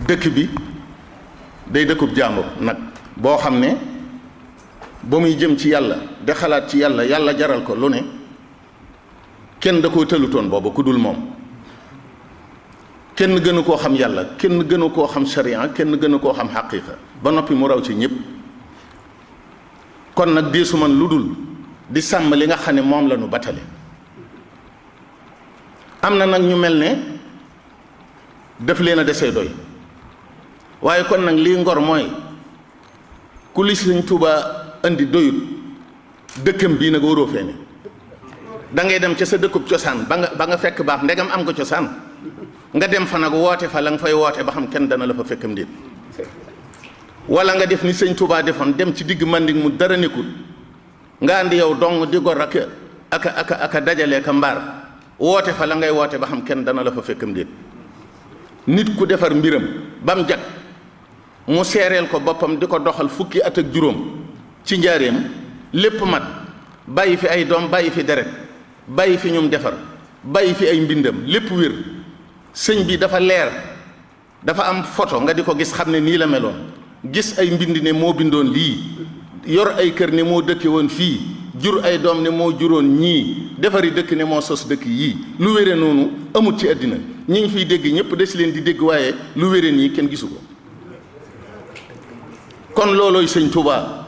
dëkk bi day dëkkub jaambur nag boo xam ne ba muy jëm ci yàlla de xalaat ci yàlla yàlla jaral ko lu ne kenn da koo tëlutoon booba ku dul moom kenn gënu koo xam yàlla kenn gënu koo xam sharia kenn gënu koo xam xaqiiqa ba noppi mu raw ci ñëpp kon nag deesu man lu dul di sàmm li nga xam ne moom la ñu batale am na nag ñu mel ne def leen a desee doy waaye kon nag lii ngor mooy ku li Sëñ Tuubaa indi doyut dëkkam bii nag waroo fee ne da ngay dem ca sa dëkkub cosaan ba nga fekk baax ndegam am nga cosaan nga dem fa nag woote fa la nga fay woote ba xam kenn dana la fa fekkam déet wala nga def ni Sëñ Tuubaa defoon dem ci digg Manding mu dara nekkul nga andi yow dong di gor aka dajale ka mbaar woote fa la ngay woote ba xam kenn dana la fa fekkam déet nit ku defar mbiram ba mu jag mu seereel ko boppam di ko doxal fukki at ak juróom ci njaareem lépp mat bàyyi fi ay doom bàyyi fi deret bàyyi fi ñum defar bàyyi fi ay mbindam lépp wér sëñ bi dafa leer dafa am photo nga di ko gis xam ne nii la meloon gis ay mbind ne moo bindoon lii yor ay kër ne moo dëkke woon fii jur ay doom ne moo juróon ñii defari dëkk ne moo sos dëkk yii lu wére noonu amut ci àddina ñi ngi fiy dégg ñëpp des leen di dégg waaye lu wére nii kenn gisu ko kon loolooy Sëñ Tuubaa